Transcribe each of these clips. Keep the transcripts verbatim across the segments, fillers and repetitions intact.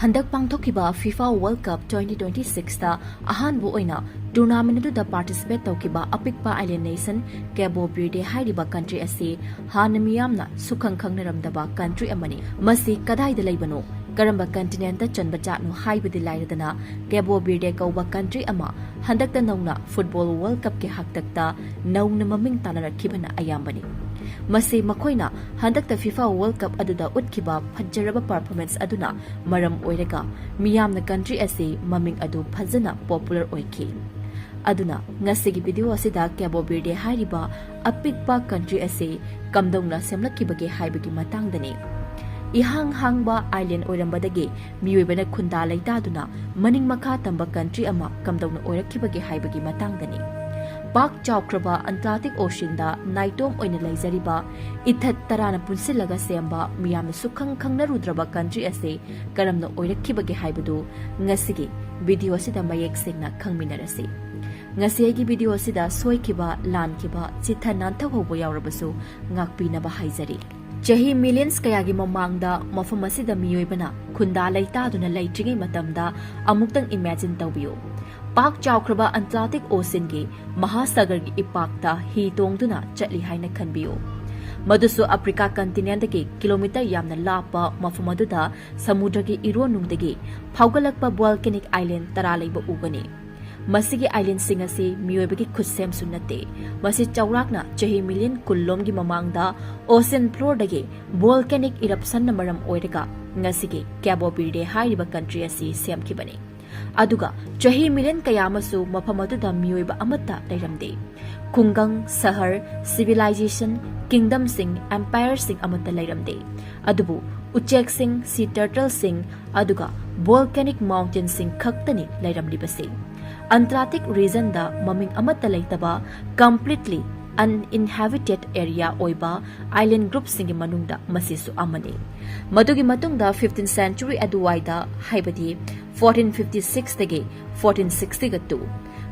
ꯍꯟꯗꯛ ꯄꯥꯡꯊꯣꯛꯈꯤꯕ FIFA World Cup twenty twenty-six ꯇ ꯑꯍꯥꯟꯕ ꯑꯣꯏꯅ tournament ꯑꯗꯨꯗ participate ꯇꯧꯈꯤꯕ ꯑꯄꯤꯛꯄ island nation Cabo Verde ꯍꯥꯏꯔꯤꯕ country ꯑꯁꯤ ꯍꯥꯟꯅ ꯃꯤꯌꯥꯝꯅ ꯁꯨꯈꯪ ꯈꯪꯅꯔꯝꯗꯕ country ꯑꯃꯅꯤ꯫ ꯃꯁꯤ ꯀꯗꯥꯏꯗ ꯂꯩꯕꯅꯣ, ꯀꯔꯝꯕ continent ꯇ ꯆꯟꯕ ꯖꯥꯠꯅꯣ ꯍꯥꯏꯕꯗꯤ ꯂꯥꯏꯔꯗꯅ, Cabo Verde ꯀꯧꯕ country ꯑꯃ ꯍꯟꯗꯛꯇ ꯅꯧꯅ football World Cup ꯀꯤ ꯍꯥꯛꯇꯛꯇ ꯅꯧꯅ ꯃꯃꯤꯡ ꯇꯥꯟꯅꯔꯛꯈꯤꯕꯅ ꯑꯌꯥꯝꯕꯅꯤ꯫ ꯃꯁꯤ ꯃꯈꯣꯏꯅ ꯍꯟꯗꯛꯇ FIFA World Cup ꯑꯗꯨꯗ ꯎꯠꯈꯤꯕ ꯐꯖꯔꯕ performance ꯑꯗꯨꯅ ꯃꯔꯝ ꯑꯣꯏꯔꯒ ꯃꯤꯌꯥꯝꯅ country ꯑꯁꯤ ꯃꯃꯤꯡ ꯑꯗꯨ ꯐꯖꯅ popular ꯑꯣꯏꯈꯤ꯫ ꯑꯗꯨꯅ ꯉꯁꯤꯒꯤ video ꯑꯁꯤꯗ Cabo Verde ꯍꯥꯏꯔꯤꯕ ꯑꯄꯤꯛꯄ country ꯑꯁꯤ ꯀꯝꯗꯧꯅ ꯁꯦꯝꯂꯛꯈꯤꯕꯒꯦ ꯍꯥꯏꯕꯒꯤ ꯃꯇꯥꯡꯗꯅꯤ꯫ ꯏꯍꯥꯡ ꯍꯥꯡꯕ island ꯑꯣꯏꯔꯝꯕꯗꯒꯤ ꯃꯤꯑꯣꯏꯕꯅ ꯈꯨꯟꯗꯥ ꯂꯩꯇꯥꯗꯨꯅ ꯃꯅꯤꯡ ꯃꯈꯥ ꯇꯝꯕ country ꯑꯃ ꯀꯝꯗꯧꯅ ꯑꯣꯏꯔꯛꯈꯤꯕꯒꯦ ꯍꯥꯏꯕꯒꯤ ꯃꯇꯥꯡꯗꯅꯤ꯫ ꯄꯥꯛ ꯆꯥꯎꯈ꯭ꯔꯕ Atlantic Ocean ꯗ ꯅꯥꯏꯇꯣꯝ ꯑꯣꯏꯅ ꯂꯩꯖꯔꯤꯕ ꯏꯊꯠ ꯇꯔꯥꯅ ꯄꯨꯟꯁꯤꯜꯂꯒ ꯁꯦꯝꯕ ꯃꯤꯌꯥꯝꯅ ꯁꯨꯈꯪ ꯈꯪꯅꯔꯨꯗ꯭ꯔꯕ country ꯑꯁꯤ ꯀꯔꯝꯅ ꯑꯣꯏꯔꯛꯈꯤꯕꯒꯦ ꯍꯥꯏꯕꯗꯨ ꯉꯁꯤꯒꯤ video ꯑꯁꯤꯗ ꯃꯌꯦꯛ ꯁꯦꯡꯅ ꯈꯪꯃꯤꯟꯅꯔꯁꯤ꯫ ꯉꯁꯤ ꯑꯩꯒꯤ video ꯑꯁꯤꯗ ꯁꯣꯏꯈꯤꯕ, ꯂꯥꯟꯈꯤꯕ, ꯆꯤꯠꯊ ꯅꯥꯟꯊꯍꯧꯕ ꯌꯥꯎꯔꯕꯁꯨ ꯉꯥꯛꯄꯤꯅꯕ ꯍꯥꯏꯖꯔꯤ꯫ ꯆꯍꯤ millions ꯀꯌꯥꯒꯤ ꯃꯃꯥꯡꯗ ꯃꯐꯝ ꯑꯁꯤꯗ ꯃꯤꯑꯣꯏꯕꯅ ꯈꯨꯟꯗꯥ ꯂꯩꯇꯥꯗꯨꯅ ꯂꯩꯇ꯭ꯔꯤꯉꯩ ꯃꯇꯝꯗ ꯑꯃꯨꯛꯇꯪ imagine ꯇꯧꯕꯤꯌꯨ꯫ ꯄꯥꯛ ꯆꯥꯎꯈ꯭ꯔꯕ Atlantic Ocean ꯒꯤ ꯃꯍꯥꯁꯥꯒꯔꯒꯤ ꯏꯄꯥꯛꯇ ꯍꯤ ꯇꯣꯡꯗꯨꯅ ꯆꯠꯂꯤ ꯍꯥꯏꯅ ꯈꯟꯕꯤꯌꯨ꯫ ꯃꯗꯨꯁꯨ Africa continent ꯗꯒꯤ kilometer ꯌꯥꯝꯅ ꯂꯥꯞꯄ ꯃꯐꯝ ꯑꯗꯨꯗ ꯁꯃꯨꯗ꯭ꯔꯒꯤ ꯏꯔꯣꯟꯅꯨꯡꯗꯒꯤ ꯐꯥꯎꯒꯠꯂꯛꯄ volcanic island ꯇꯔꯥ ꯂꯩꯕ ꯎꯒꯅꯤ꯫ ꯃꯁꯤꯒꯤ island ꯁꯤꯡ ꯑꯁꯤ ꯃꯤꯑꯣꯏꯕꯒꯤ ꯈꯨꯠꯁꯦꯝꯁꯨ ꯅꯠꯇꯦ꯫ ꯃꯁꯤ ꯆꯥꯎꯔꯥꯛꯅ ꯆꯍꯤ million ꯀꯨꯟ ꯂꯣꯝꯒꯤ ꯃꯃꯥꯡꯗ ocean floor ꯗꯒꯤ volcanic eruption ꯅ ꯃꯔꯝ ꯑꯣꯏꯔꯒ ꯉꯁꯤꯒꯤ Cabo Verde ꯍꯥꯏꯔꯤꯕ country ꯑꯁꯤ ꯁꯦꯝꯈꯤꯕꯅꯤ꯫ ꯑꯗꯨꯒ ꯆꯍꯤ million ꯀꯌꯥ ꯑꯃꯁꯨ ꯃꯐꯝ ꯑꯗꯨꯗ ꯃꯤꯑꯣꯏꯕ ꯑꯃꯠꯇ ꯂꯩꯔꯝꯗꯦ꯫ ꯈꯨꯡꯒꯪ, ꯁꯍꯔ, civilization, kingdom ꯁꯤꯡ, empire ꯁꯤꯡ ꯑꯃꯠꯇ ꯂꯩꯔꯝꯗꯦ꯫ ꯑꯗꯨꯕꯨ ꯎꯆꯦꯛꯁꯤꯡ, sea turtle ꯁꯤꯡ, ꯑꯗꯨꯒ volcanic mountain ꯁꯤꯡ ꯈꯛꯇꯅꯤ ꯂꯩꯔꯝꯂꯤꯕꯁꯤ꯫ Antarctic region ꯗ ꯃꯃꯤꯡ ꯑꯃꯠꯇ ꯂꯩꯇꯕ, completely uninhabited area ꯑꯣꯏꯕ island group ꯁꯤꯡꯒꯤ ꯃꯅꯨꯡꯗ ꯃꯁꯤꯁꯨ ꯑꯃꯅꯤ꯫ ꯃꯗꯨꯒꯤ ꯃꯇꯨꯡꯗ fifteenth century ꯑꯗꯨꯋꯥꯏꯗ, ꯍꯥꯏꯕꯗꯤ fourteen fifty six ꯗꯒꯤ fourteen sixty two,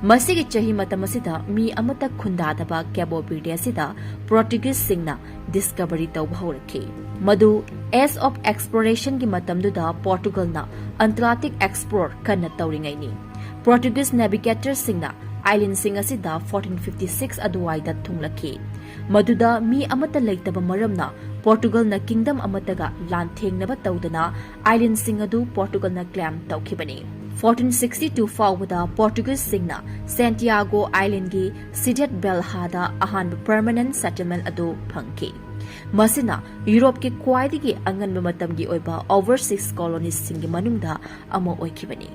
ꯃꯁꯤꯒꯤ ꯆꯍꯤ ꯃꯇꯝ ꯑꯁꯤꯗ ꯃꯤ ꯑꯃꯠꯇ ꯈꯨꯟꯗꯥꯗꯕ ꯀꯦꯕꯣ ꯕꯤꯔꯗꯦ ꯑꯁꯤꯗ ꯄꯣꯔꯇꯨꯒꯤꯖꯁꯤꯡꯅ ꯗꯤꯁꯀꯚꯔꯤ ꯇꯧꯕ ꯍꯧꯔꯛꯈꯤ꯫ ꯃꯗꯨ Age of Explorationꯒꯤ ꯃꯇꯝꯗꯨꯗ ꯄꯣꯔꯇꯨꯒꯜꯅ ꯑꯟꯇꯥꯔꯛꯇꯤꯛ ꯑꯦꯛꯁꯄ꯭ꯂꯣꯔ ꯀꯟꯅ ꯇꯧꯔꯤꯉꯩꯅꯤ꯫ ꯄꯣꯔꯇꯨꯒꯤꯖ ꯅꯦꯚꯤꯒꯦꯇꯔꯁꯤꯡꯅ ꯑꯥꯏꯂꯦꯟꯁꯤꯡ ꯑꯁꯤꯗ fourteen fifty six ꯑꯗꯨꯋꯥꯏꯗ ꯊꯨꯡꯂꯛꯈꯤ꯫ ꯃꯗꯨꯗ ꯃꯤ ꯑꯃꯠꯇ ꯂꯩꯇꯕ ꯃꯔꯝꯅ ꯄꯣꯔꯇꯨꯒꯜꯅ ꯀꯤꯡꯗꯝ ꯑꯃꯠꯇꯒ ꯂꯥꯟꯊꯦꯡꯅꯕ ꯇꯧꯗꯅ ꯑꯥꯏꯂꯦꯟꯁꯤꯡ ꯑꯗꯨ ꯄꯣꯔꯇꯨꯒꯜꯅ ꯀ꯭ꯂꯦꯝ ꯇꯧꯈꯤꯕꯅꯤ꯫ Fourteen sixty two ꯐꯥꯎꯕꯗ ꯄꯣꯔꯇꯨꯒꯤꯖꯁꯤꯡꯅ ꯁꯦꯟꯇꯤꯌꯥꯒꯣ ꯑꯥꯏꯂꯦꯟꯒꯤ ꯁꯤꯗꯦꯠ ꯕꯦꯜꯍꯥꯗ ꯑꯍꯥꯟꯕ ꯄꯔꯃꯅꯦꯟꯠ ꯁꯦꯇꯜꯃꯦꯟꯠ ꯑꯗꯨ ꯐꯪꯈꯤ꯫ ꯃꯁꯤꯅ ꯌꯨꯔꯣꯞꯀꯤ ꯈ꯭ꯋꯥꯏꯗꯒꯤ ꯑꯉꯟꯕ ꯃꯇꯝꯒꯤ ꯑꯣꯏꯕ ꯑꯣꯚꯔꯁꯤꯁ ꯀꯣꯂꯣꯅꯤꯁꯁꯤꯡꯒꯤ ꯃꯅꯨꯡꯗ ꯑꯃ ꯑꯣꯏꯈꯤꯕꯅꯤ꯫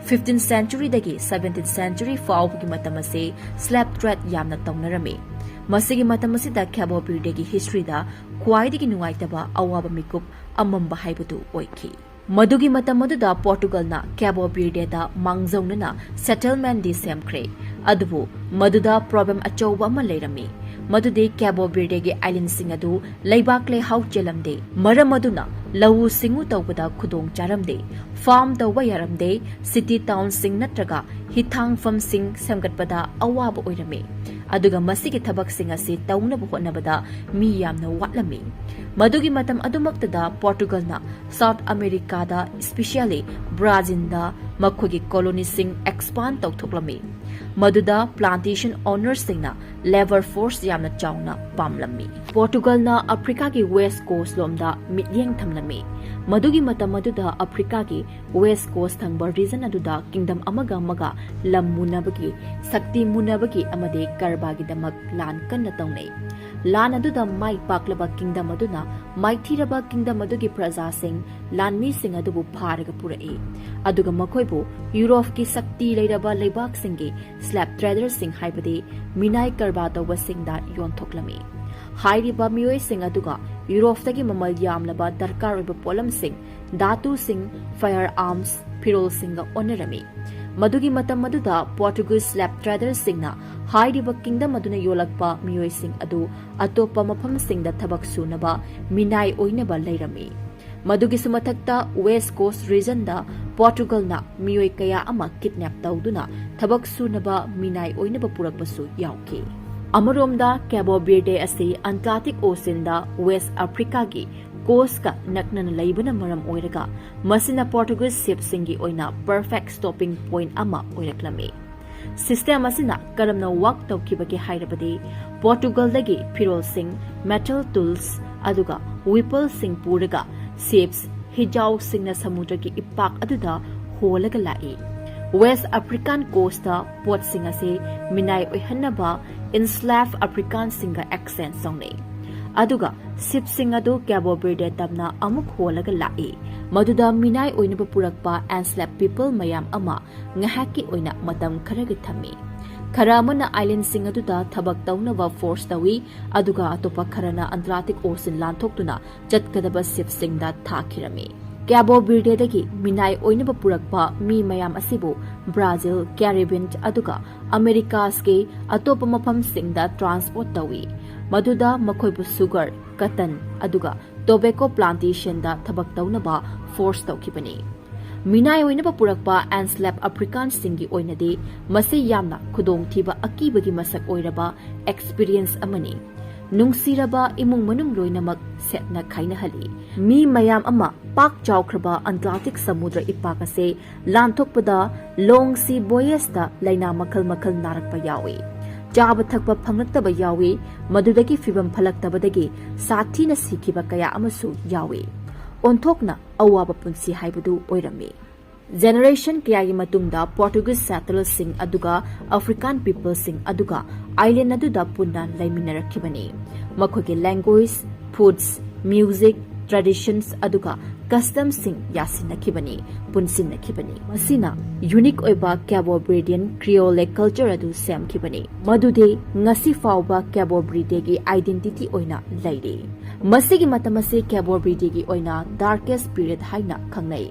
Fifteenth centuryꯗꯒꯤ seventeenth century ꯐꯥꯎꯕꯒꯤ ꯃꯇꯝ ꯑꯁꯤ ꯁ꯭ꯂꯦꯕ ꯇ꯭ꯔꯦꯗ ꯌꯥꯝꯅ ꯇꯧꯅꯔꯝꯃꯤ꯫ ꯃꯁꯤꯒꯤ ꯃꯇꯝ ꯑꯁꯤꯗ ꯀꯦꯕꯣ ꯕꯤꯔꯗꯦꯒꯤ ꯍꯤꯁꯇ꯭ꯔꯤꯗ ꯈ꯭ꯋꯥꯏꯗꯒꯤ ꯅꯨꯡꯉꯥꯏꯇꯕ ꯑꯋꯥꯕ ꯃꯤꯀꯨꯞ ꯑꯃꯝꯕ ꯍꯥꯏꯕꯗꯨ ꯑꯣꯏꯈꯤ꯫ ꯃꯗꯨꯒꯤ ꯃꯇꯝ ꯑꯗꯨꯗ ꯄꯣꯔꯇꯨꯒꯜꯅ ꯀꯦꯕꯣ ꯕꯤꯔꯗꯦꯗ ꯃꯥꯡꯖꯧꯅꯅ ꯁꯦꯇꯜꯃꯦꯟꯠꯗꯤ ꯁꯦꯝꯈ꯭ꯔꯦ꯫ ꯑꯗꯨꯕꯨ ꯃꯗꯨꯗ ꯄ꯭ꯔꯣꯕ꯭ꯂꯦꯝ ꯑꯆꯧꯕ ꯑꯃ ꯂꯩꯔꯝꯃꯤ꯫ ꯃꯗꯨꯗꯤ ꯀꯦꯕꯣ ꯕꯤꯔꯗꯦꯒꯤ ꯑꯥꯏꯂꯦꯟꯁꯤꯡ ꯑꯗꯨ ꯂꯩꯕꯥꯛ ꯂꯩꯍꯥꯎ ꯆꯦꯜꯂꯝꯗꯦ꯫ ꯃꯔꯝ ꯑꯗꯨꯅ ꯂꯧꯎ ꯁꯤꯡꯎ ꯇꯧꯕꯗ ꯈꯨꯗꯣꯡ ꯆꯥꯔꯝꯗꯦ꯫ ꯐꯥꯔꯝ ꯇꯧꯕ ꯌꯥꯔꯝꯗꯦ꯫ ꯁꯤꯇꯤ ꯇꯥꯎꯟꯁꯤꯡ ꯅꯠꯇ꯭ꯔꯒ ꯍꯤꯊꯥꯡꯐꯝꯁꯤꯡ ꯁꯦꯝꯒꯠꯄꯗ ꯑꯋꯥꯕ ꯑꯣꯏꯔꯝꯃꯤ꯫ ꯑꯗꯨꯒ ꯃꯁꯤꯒꯤ ꯊꯕꯛꯁꯤꯡ ꯑꯁꯤ ꯇꯧꯅꯕ ꯍꯣꯠꯅꯕꯗ ꯃꯤ ꯌꯥꯝꯅ ꯋꯥꯠꯂꯝꯃꯤ꯫ ꯃꯗꯨꯒꯤ ꯃꯇꯝ ꯑꯗꯨꯃꯛꯇꯗ ꯄꯣꯔꯇꯨꯒꯜꯅ ꯁꯥꯎꯊ ꯑꯃꯦꯔꯤꯀꯥꯗ, especially ꯕ꯭ꯔꯥꯖꯤꯜꯗ ꯃꯈꯣꯏꯒꯤ ꯀꯣꯂꯣꯅꯤꯁꯤꯡ ꯑꯦꯛꯁꯄꯥꯟ ꯇꯧꯊꯣꯛꯂꯝꯃꯤ꯫ ꯃꯗꯨꯗ ꯄ꯭ꯂꯥꯟꯇꯦꯁꯟ ꯑꯣꯅꯔꯁꯤꯡꯅ ꯂꯦꯕꯔ ꯐꯣꯔꯁ ꯌꯥꯝꯅ ꯆꯥꯎꯅ ꯄꯥꯝꯂꯝꯃꯤ꯫ ꯄꯣꯔꯇꯨꯒꯜꯅ ꯑꯐ꯭ꯔꯤꯀꯥꯒꯤ ꯋꯦꯁ꯭ꯠ ꯀꯣꯁ꯭ꯠ ꯂꯣꯝꯗ ꯃꯤꯠꯌꯦꯡ ꯊꯝꯂꯝꯃꯤ꯫ ꯃꯗꯨꯒꯤ ꯃꯇꯝ ꯑꯗꯨꯗ ꯑꯐ꯭ꯔꯤꯀꯥꯒꯤ ꯋꯦꯁ꯭ꯠ ꯀꯣꯁ꯭ꯠ ꯊꯪꯕ ꯔꯤꯖꯟ ꯑꯗꯨꯗ ꯀꯤꯡꯗꯝ ꯑꯃꯒ ꯑꯃꯒ ꯂꯝ ꯃꯨꯟꯅꯕꯒꯤ, ꯁꯛꯇꯤ ꯃꯨꯟꯅꯕꯒꯤ ꯑꯃꯗꯤ ꯀꯔꯕꯥꯔꯒꯤꯗꯃꯛ ꯂꯥꯟ ꯀꯟꯅ ꯇꯧꯅꯩ꯫ ꯂꯥꯟ ꯑꯗꯨꯗ ꯃꯥꯏ ꯄꯥꯛꯂꯕ ꯀꯤꯡꯗꯝ ꯑꯗꯨꯅ ꯃꯥꯏꯊꯤꯔꯕ ꯀꯤꯡꯗꯝ ꯑꯗꯨꯒꯤ ꯄ꯭ꯔꯖꯥꯁꯤꯡ, ꯂꯥꯟꯃꯤꯁꯤꯡ ꯑꯗꯨꯕꯨ ꯐꯥꯔꯒ ꯄꯨꯔꯛꯏ, ꯑꯗꯨꯒ ꯃꯈꯣꯏꯕꯨ ꯌꯨꯔꯣꯞꯀꯤ ꯁꯛꯇꯤ ꯂꯩꯔꯕ ꯂꯩꯕꯥꯛꯁꯤꯡꯒꯤ ꯁ꯭ꯂꯦꯕ ꯇ꯭ꯔꯦꯗꯔꯁꯤꯡ, ꯍꯥꯏꯕꯗꯤ ꯃꯤꯅꯥꯏ ꯀꯔꯕꯥꯔ ꯇꯧꯕꯁꯤꯡꯗ ꯌꯣꯟꯊꯣꯛꯂꯝꯃꯤ꯫ ꯍꯥꯏꯔꯤꯕ ꯃꯤꯑꯣꯏꯁꯤꯡ ꯑꯗꯨꯒ ꯌꯨꯔꯣꯞꯇꯒꯤ ꯃꯃꯜ ꯌꯥꯝꯂꯕ ꯗꯔꯀꯥꯔ ꯑꯣꯏꯕ ꯄꯣꯠꯂꯝꯁꯤꯡ, ꯙꯥꯇꯨꯁꯤꯡ, ꯐꯥꯌꯔ ꯑꯥꯔꯝꯁ, ꯐꯤꯔꯣꯜꯁꯤꯡꯒ ꯑꯣꯟꯅꯔꯝꯃꯤ꯫ ꯃꯗꯨꯒꯤ ꯃꯇꯝ ꯑꯗꯨꯗ ꯄꯣꯔꯇꯨꯒꯤꯖ ꯁ꯭ꯂꯦꯕ ꯇ꯭ꯔꯦꯗꯔꯁꯤꯡꯅ ꯍꯥꯏꯔꯤꯕ ꯀꯤꯡꯗꯝ ꯑꯗꯨꯅ ꯌꯣꯜꯂꯛꯄ ꯃꯤꯑꯣꯏꯁꯤꯡ ꯑꯗꯨ ꯑꯇꯣꯞꯄ ꯃꯐꯝꯁꯤꯡꯗ ꯊꯕꯛ ꯁꯨꯅꯕ ꯃꯤꯅꯥꯏ ꯑꯣꯏꯅꯕ ꯂꯩꯔꯝꯃꯤ꯫ ꯃꯗꯨꯒꯤꯁꯨ ꯃꯊꯛꯇ ꯋꯦꯁ꯭ꯠ ꯀꯣꯁ꯭ꯠ ꯔꯤꯖꯟꯗ ꯄꯣꯔꯇꯨꯒꯜꯅ ꯃꯤꯑꯣꯏ ꯀꯌꯥ ꯑꯃ ꯀꯤꯗꯅꯦꯞ ꯇꯧꯗꯨꯅ ꯊꯕꯛ ꯁꯨꯅꯕ ꯃꯤꯅꯥꯏ ꯑꯣꯏꯅꯕ ꯄꯨꯔꯛꯄꯁꯨ ꯌꯥꯎꯈꯤ꯫ ꯑꯃꯔꯣꯝꯗ, ꯀꯦꯕꯣ ꯕꯤꯔꯗꯦ ꯑꯁꯤ ꯑꯟꯇꯥꯔꯛꯇꯤꯛ ꯑꯣꯁꯤꯟꯗ ꯋꯦꯁ ꯑꯐ꯭ꯔꯤꯀꯥꯒꯤ ꯀꯣꯁꯀ ꯅꯛꯅꯅ ꯂꯩꯕꯅ ꯃꯔꯝ ꯑꯣꯏꯔꯒ, ꯃꯁꯤꯅ ꯄꯣꯔꯇꯨꯒꯤꯖ ꯁꯤꯞꯁꯤꯡꯒꯤ ꯑꯣꯏꯅ ꯄꯔꯐꯦꯛ ꯁ꯭ꯇꯣꯄꯤꯡ ꯄꯣꯏꯟꯠ ꯑꯃ ꯑꯣꯏꯔꯛꯂꯝꯃꯤ꯫ ꯁꯤꯁꯇꯦꯝ ꯑꯁꯤꯅ ꯀꯔꯝꯅ ꯋꯥꯛ ꯇꯧꯈꯤꯕꯒꯦ ꯍꯥꯏꯔꯕꯗꯤ, ꯄꯣꯔꯇꯨꯒꯜꯗꯒꯤ ꯐꯤꯔꯣꯜꯁꯤꯡ, ꯃꯦꯇꯜ ꯇꯨꯜꯁ, ꯑꯗꯨꯒ ꯋꯤꯄꯜꯁꯤꯡ ꯄꯨꯔꯒ ꯁꯤꯞꯁ ꯍꯤꯖꯥꯎꯁꯤꯡꯅ ꯁꯃꯨꯗ꯭ꯔꯒꯤ ꯏꯄꯥꯛ ꯑꯗꯨꯗ ꯍꯣꯜꯂꯒ ꯂꯥꯛꯏ꯫ ꯋꯦꯁ ꯑꯐ꯭ꯔꯤꯀꯥꯟ ꯀꯣꯁꯇ ꯄꯣꯠꯁꯤꯡ ꯑꯁꯤ ꯃꯤꯅꯥꯏ ꯑꯣꯏꯍꯟꯅꯕ ꯏꯟꯁꯂꯦꯚ ꯑꯐ꯭ꯔꯤꯀꯥꯟꯁꯤꯡꯒ ꯑꯦꯛꯁꯆꯦꯟꯖ ꯇꯧꯅꯩ, ꯑꯗꯨꯒ ꯁꯤꯞꯁꯤꯡ ꯑꯗꯨ ꯀꯦꯕꯣ ꯕꯤꯔꯗꯦ ꯇꯝꯅ ꯑꯃꯨꯛ ꯍꯣꯜꯂꯒ ꯂꯥꯛꯏ, ꯃꯗꯨꯗ ꯃꯤꯅꯥꯏ ꯑꯣꯏꯅꯕ ꯄꯨꯔꯛꯄ ꯑꯦꯟꯁꯂꯦꯚ ꯄꯤꯄꯜ ꯃꯌꯥꯝ ꯑꯃ ꯉꯥꯏꯍꯥꯛꯀꯤ ꯑꯣꯏꯅ ꯃꯇꯝ ꯈꯔꯒꯤ ꯊꯝꯃꯤ꯫ ꯈꯔ ꯑꯃꯅ ꯑꯥꯏꯂꯦꯟꯁꯤꯡ ꯑꯗꯨꯗ ꯊꯕꯛ ꯇꯧꯅꯕ ꯐꯣꯔꯁ ꯇꯧꯏ, ꯑꯗꯨꯒ ꯑꯇꯣꯞꯄ ꯈꯔꯅ ꯑꯟꯇꯥꯔꯛꯇꯤꯛ ꯑꯣꯁꯤꯟ ꯂꯥꯟꯊꯣꯛꯇꯨꯅ ꯆꯠꯀꯗꯕ ꯁꯤꯞꯁꯤꯡꯗ ꯊꯥꯈꯤꯔꯝꯃꯤ꯫ ꯀꯦꯕꯣ ꯕꯤꯔꯗꯦꯗꯒꯤ ꯃꯤꯅꯥꯏ ꯑꯣꯏꯅꯕ ꯄꯨꯔꯛꯄ ꯃꯤ ꯃꯌꯥꯝ ꯑꯁꯤꯕꯨ ꯕ꯭ꯔꯥꯖꯤꯜ, ꯀꯦꯔꯤꯕꯤꯌꯟ, ꯑꯗꯨꯒ ꯑꯃꯦꯔꯤꯀꯥꯁꯀꯤ ꯑꯇꯣꯞꯄ ꯃꯐꯝꯁꯤꯡꯗ ꯇ꯭ꯔꯥꯟꯁꯄꯣꯔꯠ ꯇꯧꯏ, ꯃꯗꯨꯗ ꯃꯈꯣꯏꯕꯨ ꯁꯨꯒꯔ, ꯀꯇꯟ, ꯑꯗꯨꯒ ꯇꯣꯕꯦꯀꯣ ꯄ꯭ꯂꯥꯟꯇꯦꯁꯟꯗ ꯊꯕꯛ ꯇꯧꯅꯕ ꯐꯣꯔꯁ ꯇꯧꯈꯤꯕꯅꯤ꯫ ꯃꯤꯅꯥꯏ ꯑꯣꯏꯅꯕ ꯄꯨꯔꯛꯄ ꯑꯦꯟꯁꯂꯦꯚ ꯑꯐ꯭ꯔꯤꯀꯥꯟꯁꯤꯡꯒꯤ ꯑꯣꯏꯅꯗꯤ ꯃꯁꯤ ꯌꯥꯝꯅ ꯈꯨꯗꯣꯡꯊꯤꯕ ꯑꯀꯤꯕꯒꯤ ꯃꯁꯛ ꯑꯣꯏꯔꯕ ꯑꯦꯛꯁꯄꯤꯔꯤꯌꯦꯟꯁ ꯑꯃꯅꯤ꯫ ꯅꯨꯡꯁꯤꯔꯕ ꯏꯃꯨꯡ ꯃꯅꯨꯡ ꯂꯣꯏꯅꯃꯛ ꯁꯦꯠꯅ ꯈꯥꯏꯅꯍꯜꯂꯤ꯫ ꯃꯤ ꯃꯌꯥꯝ ꯑꯃ ꯄꯥꯛ ꯆꯥꯎꯈ꯭ꯔꯕ ꯑꯟꯇꯥꯔꯛꯇꯤꯛ ꯁꯃꯨꯗ꯭ꯔ ꯏꯄꯥꯛ ꯑꯁꯤ ꯂꯥꯟꯊꯣꯛꯄꯗ ꯂꯣꯡ ꯁꯤ ꯚꯣꯌꯦꯖꯇ ꯂꯥꯏꯅꯥ ꯃꯈꯜ ꯃꯈꯜ ꯅꯥꯔꯛꯄ ꯌꯥꯎꯏ꯫ ꯆꯥꯕ ꯊꯛꯄ ꯐꯪꯂꯛꯇꯕ ꯌꯥꯎꯏ, ꯃꯗꯨꯗꯒꯤ ꯐꯤꯕꯝ ꯐꯠꯂꯛꯇꯕꯗꯒꯤ ꯁꯥꯊꯤꯅ ꯁꯤꯈꯤꯕ ꯀꯌꯥ ꯑꯃꯁꯨ ꯌꯥꯎꯏ꯫ ꯑꯣꯟꯊꯣꯛꯅ ꯑꯋꯥꯕ ꯄꯨꯟꯁꯤ ꯍꯥꯏꯕꯗꯨ ꯑꯣꯏꯔꯝꯃꯤ꯫ ꯖꯦꯅꯦꯔꯦꯁꯟ ꯀꯌꯥꯒꯤ ꯃꯇꯨꯡꯗ ꯄꯣꯔꯇꯨꯒꯤꯖ ꯁꯦꯇꯂꯔꯁꯤꯡ ꯑꯗꯨꯒ ꯑꯐ꯭ꯔꯤꯀꯥꯟ ꯄꯤꯄꯜꯁꯤꯡ ꯑꯗꯨꯒ ꯑꯥꯏꯂꯦꯟ ꯑꯗꯨꯗ ꯄꯨꯟꯅ ꯂꯩꯃꯤꯟꯅꯔꯛꯈꯤꯕꯅꯤ꯫ ꯃꯈꯣꯏꯒꯤ ꯂꯦꯡꯒ꯭ꯋꯦꯖ, ꯐꯨꯗꯁ, ꯃ꯭ꯌꯨꯖꯤꯛ, ꯇ꯭ꯔꯦꯗꯤꯁꯟꯁ ꯑꯗꯨꯒ ꯀꯁꯇꯝꯁꯤꯡ ꯌꯥꯁꯤꯟꯅꯈꯤꯕꯅꯤ, ꯄꯨꯟꯁꯤꯟꯅꯈꯤꯕꯅꯤ꯫ ꯃꯁꯤꯅ ꯌꯨꯅꯤꯛ ꯑꯣꯏꯕ ꯀꯦꯕꯣ ꯕ꯭ꯔꯤꯗꯤꯌꯟ ꯀ꯭ꯔꯤꯑꯣꯂꯦ ꯀꯜꯆꯔ ꯑꯗꯨ ꯁꯦꯝꯈꯤꯕꯅꯤ, ꯃꯗꯨꯗꯤ ꯉꯁꯤ ꯐꯥꯎꯕ ꯀꯦꯕꯣ ꯕ꯭ꯔꯤꯗꯦꯒꯤ ꯑꯥꯏꯗꯦꯟꯇꯤꯇꯤ ꯑꯣꯏꯅ ꯂꯩꯔꯤ꯫ ꯃꯁꯤꯒꯤ ꯃꯇꯝ ꯑꯁꯤ ꯀꯦꯕꯣ ꯕ꯭ꯔꯤꯗꯦꯒꯤ ꯑꯣꯏꯅ ꯗꯥꯔꯀꯦꯁ ꯄꯤꯔꯤꯌꯗ ꯍꯥꯏꯅ ꯈꯪꯅꯩ,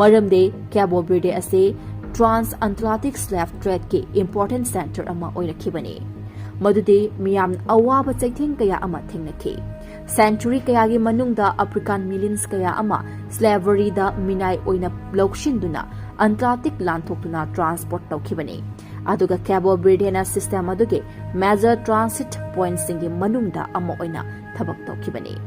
ꯃꯔꯝꯗꯤ ꯀꯦꯕꯣ ꯕ꯭ꯔꯤꯗꯦ ꯑꯁꯤ ꯇ꯭ꯔꯥꯟꯁ ꯑꯟꯇꯥꯔꯛꯇꯤꯛ ꯁ꯭ꯂꯦꯚ ꯇ꯭ꯔꯦꯗꯀꯤ ꯏꯝꯄꯣꯔꯇꯦꯟ ꯁꯦꯟꯇꯔ ꯑꯃ ꯑꯣꯏꯔꯛꯈꯤꯕꯅꯤ, ꯃꯗꯨꯗꯤ ꯃꯤꯌꯥꯝꯅ ꯑꯋꯥꯕ ꯆꯩꯊꯦꯡ ꯀꯌꯥ ꯑꯃ ꯊꯦꯡꯅꯈꯤ꯫ Century ꯀꯌꯥꯒꯤ ꯃꯅꯨꯡꯗ African millions ꯀꯌꯥ ꯑꯃ slaveryꯗ ꯃꯤꯅꯥꯏ ꯑꯣꯏꯅ ꯂꯧꯁꯤꯟꯗꯨꯅ Atlantic ꯂꯥꯟꯊꯣꯛꯇꯨꯅ transport ꯇꯧꯈꯤꯕꯅꯤ꯫ ꯑꯗꯨꯒ Cabo Verdeꯅ system ꯑꯗꯨꯒꯤ major transit pointꯁꯤꯡꯒꯤ ꯃꯅꯨꯡꯗ ꯑꯃ ꯑꯣꯏꯅ ꯊꯕꯛ ꯇꯧꯈꯤꯕꯅꯤ꯫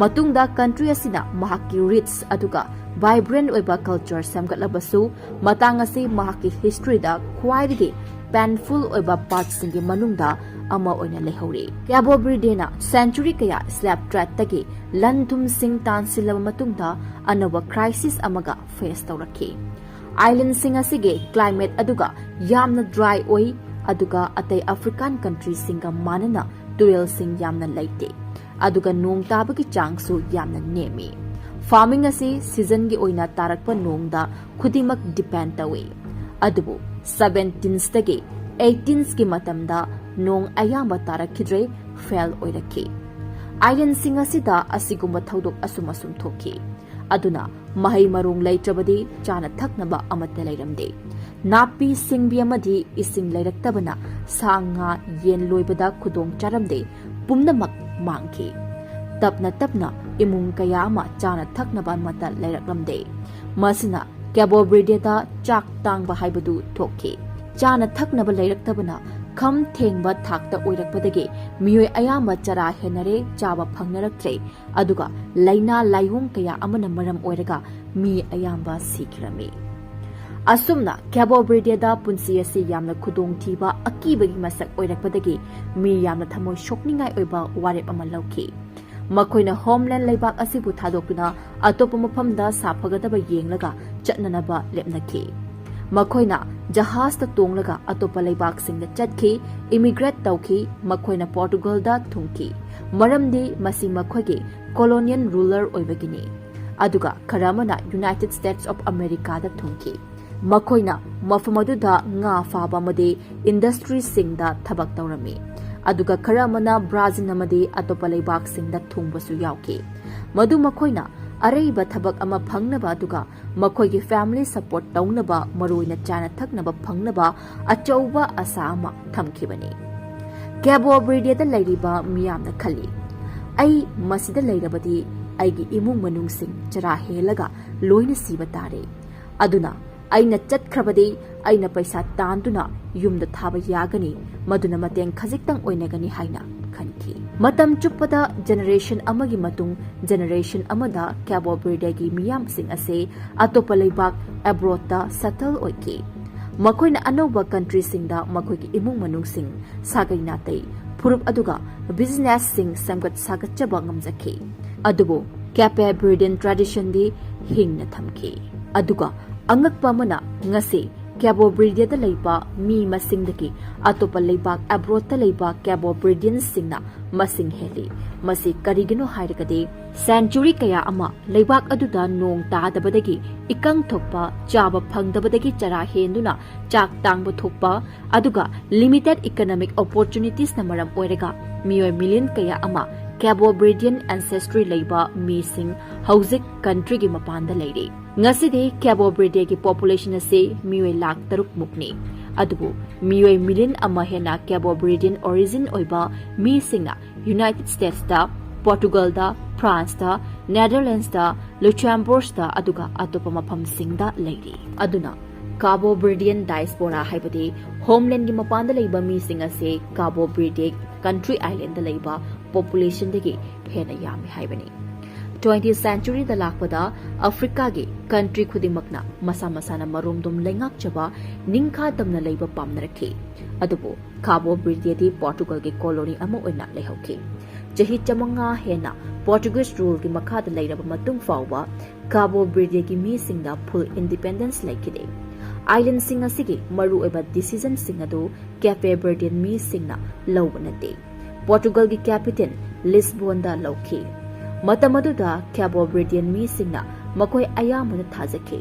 ꯃꯇꯨꯡꯗ country ꯑꯁꯤꯅ ꯃꯍꯥꯛꯀꯤ rich ꯑꯗꯨꯒ vibrant ꯑꯣꯏꯕ culture ꯁꯦꯝꯒꯠꯂꯕꯁꯨ, ꯃꯇꯥꯡ ꯑꯁꯤ ꯃꯍꯥꯛꯀꯤ historyꯗ ꯈ꯭ꯋꯥꯏꯗꯒꯤ painful ꯑꯣꯏꯕ partꯁꯤꯡꯒꯤ ꯃꯅꯨꯡꯗ ꯑꯃ ꯑꯣꯏꯅ ꯂꯩꯍꯧꯔꯤ꯫ Cabo Verdeꯅ century ꯀꯌꯥ slave tradeꯇꯒꯤ ꯂꯟ ꯊꯨꯝꯁꯤꯡ ꯇꯥꯟꯁꯤꯜꯂꯕ ꯃꯇꯨꯡꯗ, ꯑꯅꯧꯕ crisis ꯑꯃꯒ face ꯇꯧꯔꯛꯈꯤ꯫ Islandꯁꯤꯡ ꯑꯁꯤꯒꯤ climate ꯑꯗꯨꯒ ꯌꯥꯝꯅ dry ꯑꯣꯏ, ꯑꯗꯨꯒ ꯑꯇꯩ African countryꯁꯤꯡꯒ ꯃꯥꯟꯅꯅ ꯇꯨꯔꯦꯜꯁꯤꯡ ꯌꯥꯝꯅ ꯂꯩꯇꯦ, ꯑꯗꯨꯒ ꯅꯣꯡ ꯇꯥꯕꯒꯤ ꯆꯥꯡꯁꯨ ꯌꯥꯝꯅ ꯅꯦꯝꯃꯤ꯫ Farming ꯑꯁꯤ seasonꯒꯤ ꯑꯣꯏꯅ ꯇꯥꯔꯛꯄ ꯅꯣꯡꯗ ꯈꯨꯗꯤꯡꯃꯛ depend ꯇꯧꯏ꯫ ꯑꯗꯨꯕꯨ seventeenthꯗꯒꯤ eighteenthꯀꯤ ꯃꯇꯝꯗ ꯅꯣꯡ ꯑꯌꯥꯝꯕ ꯇꯥꯔꯛꯈꯤꯗ꯭ꯔꯦ, fail ꯑꯣꯏꯔꯛꯈꯤ꯫ Islandꯁꯤꯡ ꯑꯁꯤꯗ ꯑꯁꯤꯒꯨꯝꯕ ꯊꯧꯗꯣꯛ ꯑꯁꯨꯝ ꯑꯁꯨꯝ ꯊꯣꯛꯈꯤ꯫ ꯑꯗꯨꯅ ꯃꯍꯩ ꯃꯔꯣꯡ ꯂꯩꯇ꯭ꯔꯕꯗꯤ ꯆꯥꯅ ꯊꯛꯅꯕ ꯑꯃꯠꯇ ꯂꯩꯔꯝꯗꯦ꯫ ꯅꯥꯄꯤ ꯁꯤꯡꯕꯤ ꯑꯃꯗꯤ ꯏꯁꯤꯡ ꯂꯩꯔꯛꯇꯕꯅ ꯁꯥ ꯉꯥ ꯌꯦꯟ ꯂꯣꯏꯕꯗ ꯈꯨꯗꯣꯡ ꯆꯥꯔꯝꯗꯦ꯫ ꯄꯨꯝꯅꯃꯛ ꯃꯥꯡꯈꯤ꯫ ꯇꯞꯅ ꯇꯞꯅ ꯏꯃꯨꯡ ꯀꯌꯥ ꯑꯃ ꯆꯥꯅ ꯊꯛꯅꯕ ꯑꯃꯠꯇ ꯂꯩꯔꯛꯂꯝꯗꯦ꯫ ꯃꯁꯤꯅ Cabo Verdeꯗ ꯆꯥꯛ ꯇꯥꯡꯕ ꯍꯥꯏꯕꯗꯨ ꯊꯣꯛꯈꯤ꯫ ꯆꯥꯅ ꯊꯛꯅꯕ ꯂꯩꯔꯛꯇꯕꯅ ꯈꯝ ꯊꯦꯡꯕ ꯊꯥꯛꯇ ꯑꯣꯏꯔꯛꯄꯗꯒꯤ ꯃꯤꯑꯣꯏ ꯑꯌꯥꯝꯕ ꯆꯔꯥ ꯍꯦꯟꯅꯔꯦ, ꯆꯥꯕ ꯐꯪꯅꯔꯛꯇ꯭ꯔꯦ꯫ ꯑꯗꯨꯒ ꯂꯥꯏꯅꯥ ꯂꯥꯏꯑꯣꯡ ꯀꯌꯥ ꯑꯃꯅ ꯃꯔꯝ ꯑꯣꯏꯔꯒ ꯃꯤ ꯑꯌꯥꯝꯕ ꯁꯤꯈꯤꯔꯝꯃꯤ꯫ ꯑꯁꯨꯝꯅ Cabo Verdeꯗ ꯄꯨꯟꯁꯤ ꯑꯁꯤ ꯌꯥꯝꯅ ꯈꯨꯗꯣꯡꯊꯤꯕ, ꯑꯀꯤꯕꯒꯤ ꯃꯁꯛ ꯑꯣꯏꯔꯛꯄꯗꯒꯤ ꯃꯤ ꯌꯥꯝꯅ ꯊꯃꯣꯏ ꯁꯣꯛꯅꯤꯡꯉꯥꯏ ꯑꯣꯏꯕ ꯋꯥꯔꯦꯞ ꯑꯃ ꯂꯧꯈꯤ꯫ ꯃꯈꯣꯏꯅ homeland ꯂꯩꯕꯥꯛ ꯑꯁꯤꯕꯨ ꯊꯥꯗꯣꯛꯇꯨꯅ ꯑꯇꯣꯞꯄ ꯃꯐꯝꯗ ꯁꯥꯐꯒꯗꯕ ꯌꯦꯡꯂꯒ ꯆꯠꯅꯅꯕ ꯂꯦꯞꯅꯈꯤ꯫ ꯃꯈꯣꯏꯅ ꯖꯍꯥꯖꯇ ꯇꯣꯡꯂꯒ ꯑꯇꯣꯞꯄ ꯂꯩꯕꯥꯛꯁꯤꯡꯗ ꯆꯠꯈꯤ, immigrate ꯇꯧꯈꯤ꯫ ꯃꯈꯣꯏꯅ Portugalꯗ ꯊꯨꯡꯈꯤ, ꯃꯔꯝꯗꯤ ꯃꯁꯤ ꯃꯈꯣꯏꯒꯤ colonial ruler ꯑꯣꯏꯕꯒꯤꯅꯤ꯫ ꯑꯗꯨꯒ ꯈꯔ ꯑꯃꯅ United States of Americaꯗ ꯊꯨꯡꯈꯤ꯫ ꯃꯈꯣꯏꯅ ꯃꯐꯝ ꯑꯗꯨꯗ ꯉꯥ ꯐꯥꯕ ꯑꯃꯗꯤ industryꯁꯤꯡꯗ ꯊꯕꯛ ꯇꯧꯔꯝꯃꯤ꯫ ꯑꯗꯨꯒ ꯈꯔ ꯑꯃꯅ Brazil ꯑꯃꯗꯤ ꯑꯇꯣꯞꯄ ꯂꯩꯕꯥꯛꯁꯤꯡꯗ ꯊꯨꯡꯕꯁꯨ ꯌꯥꯎꯈꯤ꯫ ꯃꯗꯨ ꯃꯈꯣꯏꯅ ꯑꯔꯩꯕ ꯊꯕꯛ ꯑꯃ ꯐꯪꯅꯕ ꯑꯗꯨꯒ ꯃꯈꯣꯏꯒꯤ family support ꯇꯧꯅꯕ, ꯃꯔꯨꯑꯣꯏꯅ ꯆꯥꯅ ꯊꯛꯅꯕ ꯐꯪꯅꯕ ꯑꯆꯧꯕ ꯑꯁꯥ ꯑꯃ ꯊꯝꯈꯤꯕꯅꯤ꯫ Cabo Verdeꯗ ꯂꯩꯔꯤꯕ ꯃꯤꯌꯥꯝꯅ ꯈꯜꯂꯤ, ꯑꯩ ꯃꯁꯤꯗ ꯂꯩꯔꯕꯗꯤ ꯑꯩꯒꯤ ꯏꯃꯨꯡ ꯃꯅꯨꯡꯁꯤꯡ ꯆꯔꯥ ꯍꯦꯜꯂꯒ ꯂꯣꯏꯅ ꯁꯤꯕ ꯇꯥꯔꯦ꯫ ꯑꯗꯨꯅ ꯑꯩꯅ ꯆꯠꯈ꯭ꯔꯕꯗꯤ ꯑꯩꯅ ꯄꯩꯁꯥ ꯇꯥꯟꯗꯨꯅ ꯌꯨꯝꯗ ꯊꯥꯕ ꯌꯥꯒꯅꯤ, ꯃꯗꯨꯅ ꯃꯇꯦꯡ ꯈꯖꯤꯛꯇꯪ ꯑꯣꯏꯅꯒꯅꯤ ꯍꯥꯏꯅ ꯈꯟꯈꯤ꯫ ꯃꯇꯝ ꯆꯨꯞꯄꯗ generation ꯑꯃꯒꯤ ꯃꯇꯨꯡ generation ꯑꯃꯗ ꯀꯦꯕꯣ ꯕꯔꯗꯦꯒꯤ ꯃꯤꯌꯥꯝꯁꯤꯡ ꯑꯁꯤ ꯑꯇꯣꯞꯄ ꯂꯩꯕꯥꯛ abroadꯇ settle ꯑꯣꯏꯈꯤ꯫ ꯃꯈꯣꯏꯅ ꯑꯅꯧꯕ countryꯁꯤꯡꯗ ꯃꯈꯣꯏꯒꯤ ꯏꯃꯨꯡ ꯃꯅꯨꯡꯁꯤꯡ, ꯁꯥꯒꯩ ꯅꯥꯇꯩ, ꯐꯨꯔꯨꯞ ꯑꯗꯨꯒ businessꯁꯤꯡ ꯁꯦꯝꯒꯠ ꯁꯥꯒꯠꯆꯕ ꯉꯝꯖꯈꯤ꯫ ꯑꯗꯨꯕꯨ Cape Verdean traditionꯗꯤ ꯍꯤꯡꯅ ꯊꯝꯈꯤ꯫ ꯑꯗꯨꯒ ꯑꯉꯛꯄ ꯑꯃꯅ, ꯉꯁꯤ ꯀꯦꯕꯣ ꯕꯔꯗꯦꯗ ꯂꯩꯕ ꯃꯤ ꯃꯁꯤꯡꯗꯒꯤ ꯑꯇꯣꯞꯄ ꯂꯩꯕꯥꯛ abroadꯇ ꯂꯩꯕ ꯀꯦꯕꯣ ꯕꯔꯗꯤꯌꯟꯁꯤꯡꯅ ꯃꯁꯤꯡ ꯍꯦꯜꯂꯤ꯫ ꯃꯁꯤ ꯀꯔꯤꯒꯤꯅꯣ ꯍꯥꯏꯔꯒꯗꯤ, century ꯀꯌꯥ ꯑꯃ ꯂꯩꯕꯥꯛ ꯑꯗꯨꯗ ꯅꯣꯡ ꯇꯥꯗꯕꯗꯒꯤ, ꯏꯀꯪ ꯊꯣꯛꯄ, ꯆꯥꯕ ꯐꯪꯗꯕꯗꯒꯤ ꯆꯔꯥ ꯍꯦꯟꯗꯨꯅ ꯆꯥꯛ ꯇꯥꯡꯕ ꯊꯣꯛꯄ, ꯑꯗꯨꯒ limited economic opportunitiesꯅ ꯃꯔꯝ ꯑꯣꯏꯔꯒ ꯃꯤꯑꯣꯏ million ꯀꯌꯥ ꯑꯃ ꯀꯦꯕꯣ ꯕꯔꯗꯤꯌꯟ ancestry ꯂꯩꯕ ꯃꯤꯁꯤꯡ ꯍꯧꯖꯤꯛ countryꯒꯤ ꯃꯄꯥꯟꯗ ꯂꯩꯔꯤ꯫ ꯉꯁꯤꯗꯤ ꯀꯦꯕꯣ ꯕꯔꯗꯦꯒꯤ population ꯑꯁꯤ ꯃꯤꯑꯣꯏ ꯂꯥꯈ ꯇꯔꯨꯛ ꯃꯨꯛꯅꯤ꯫ ꯑꯗꯨꯕꯨ ꯃꯤꯑꯣꯏ million ꯑꯃ ꯍꯦꯟꯅ ꯀꯦꯕꯣ ꯕꯔꯗꯤꯌꯟ origin ꯑꯣꯏꯕ ꯃꯤꯁꯤꯡꯅ United Statesꯇ, Portugalꯗ, Franceꯇ, Netherlandsꯇ, Luxembourgꯇ, ꯑꯗꯨꯒ ꯑꯇꯣꯞꯄ ꯃꯐꯝꯁꯤꯡꯗ ꯂꯩꯔꯤ꯫ ꯑꯗꯨꯅ ꯀꯥꯕꯣ ꯕꯔꯗꯤꯌꯟ diaspora ꯍꯥꯏꯕꯗꯤ homelandꯒꯤ ꯃꯄꯥꯟꯗ ꯂꯩꯕ ꯃꯤꯁꯤꯡ ꯑꯁꯤ ꯀꯥꯕꯣ ꯕꯔꯗꯦ country islandꯗ ꯂꯩꯕ populationꯗꯒꯤ ꯍꯦꯟꯅ ꯌꯥꯝꯃꯤ ꯍꯥꯏꯕꯅꯤ꯫ Twentieth centuryꯗ ꯂꯥꯛꯄꯗ Africaꯒꯤ country ꯈꯨꯗꯤꯡꯃꯛꯅ ꯃꯁꯥ ꯃꯁꯥꯅ ꯃꯔꯣꯝꯗꯣꯝ ꯂꯩꯉꯥꯛꯆꯕ, ꯅꯤꯡꯈꯥ ꯇꯝꯅ ꯂꯩꯕ ꯄꯥꯝꯅꯔꯛꯈꯤ꯫ ꯑꯗꯨꯕꯨ ꯀꯥꯕꯣ ꯕꯔꯗꯦꯗꯤ Portugalꯒꯤ colony ꯑꯃ ꯑꯣꯏꯅ ꯂꯩꯍꯧꯈꯤ꯫ ꯆꯍꯤ ꯆꯥꯃꯉꯥ ꯍꯦꯟꯅ Portuguese ruleꯒꯤ ꯃꯈꯥꯗ ꯂꯩꯔꯕ ꯃꯇꯨꯡ ꯐꯥꯎꯕ ꯀꯥꯕꯣ ꯕꯔꯗꯦꯒꯤ ꯃꯤꯁꯤꯡꯗ full independence ꯂꯩꯈꯤꯗꯦ꯫ Islandꯁꯤꯡ ꯑꯁꯤꯒꯤ ꯃꯔꯨꯑꯣꯏꯕ decisionꯁꯤꯡ ꯑꯗꯨ ꯀꯦꯕꯣ ꯕꯔꯗꯤꯌꯟ ꯃꯤꯁꯤꯡꯅ ꯂꯧꯕ ꯅꯠꯇꯦ꯫ Portugalꯒꯤ capital Lisbonꯗ ꯂꯧꯈꯤ꯫ ꯃꯇꯝ ꯑꯗꯨꯗ ꯀꯦꯕꯣ ꯕꯔꯗꯤꯌꯟ ꯃꯤꯁꯤꯡꯅ ꯃꯈꯣꯏ ꯑꯌꯥꯝꯕꯅ ꯊꯥꯖꯈꯤ,